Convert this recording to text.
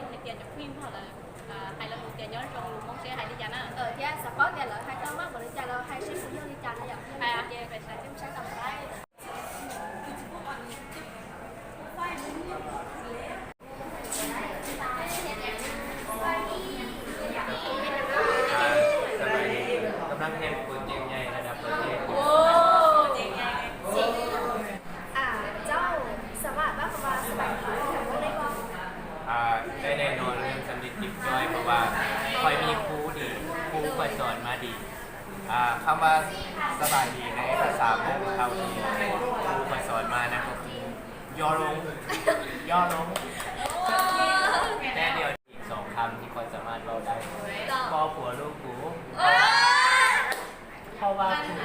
ໃຫ້ກຽດຈາກຜູ້ຍິງເຮົາລະ ອ່າ ໃຫ້ລາວຮູ້ກຽດຍ້ອນຈົ່ງຮູ້ມົ້ງເຊໃຫ້ລິຈານະ. ເອີ ກຽດສະເປົາກຽດລະ ໃຫ້ເຈົ້າມາບໍລິຈານລະ ໃຫ້ຊິຜູ້ຍິງລິຈານລະ ໃຫ້ກຽດໄປໃສ່ເຈົ້າຊາຍຕາມໄປ. ອ່າ ສະບາຍດີ ກຳລັງເຮັດໂປຣເຈັກໃຫຍ່ລະດັບປະເທດ. ໂອ້ ໂປຣເຈັກໃຫຍ່. ອ່າ ເຈົ້າສາມາດເວົ້າຄຳວ່າສະບາຍດີກັບຂ້ອຍໄດ້ບໍ່? ອ່າ ໄດ້ແນ່ນອນ ເລື່ອງສຳນິດຈິບຈ້ອຍ ເພາະວ່າຂ້ອຍມີຄູດີ ຄູຂ້ອຍສອນມາດີ. ອ່າ ຄຳວ່າສະບາຍດີໃນພາສາຂອງເຮົານີ້ ຄູຂ້ອຍສອນມານັ້ນກໍຄື ຍໍລົງ ຍໍລົງ. ແຕ່ດຽວນີ້ສອງຄຳທີ່ຂ້ອຍສາມາດເວົ້າໄດ້ ພໍ່ຜົວລູກກູ. ເພາະວ່າກູ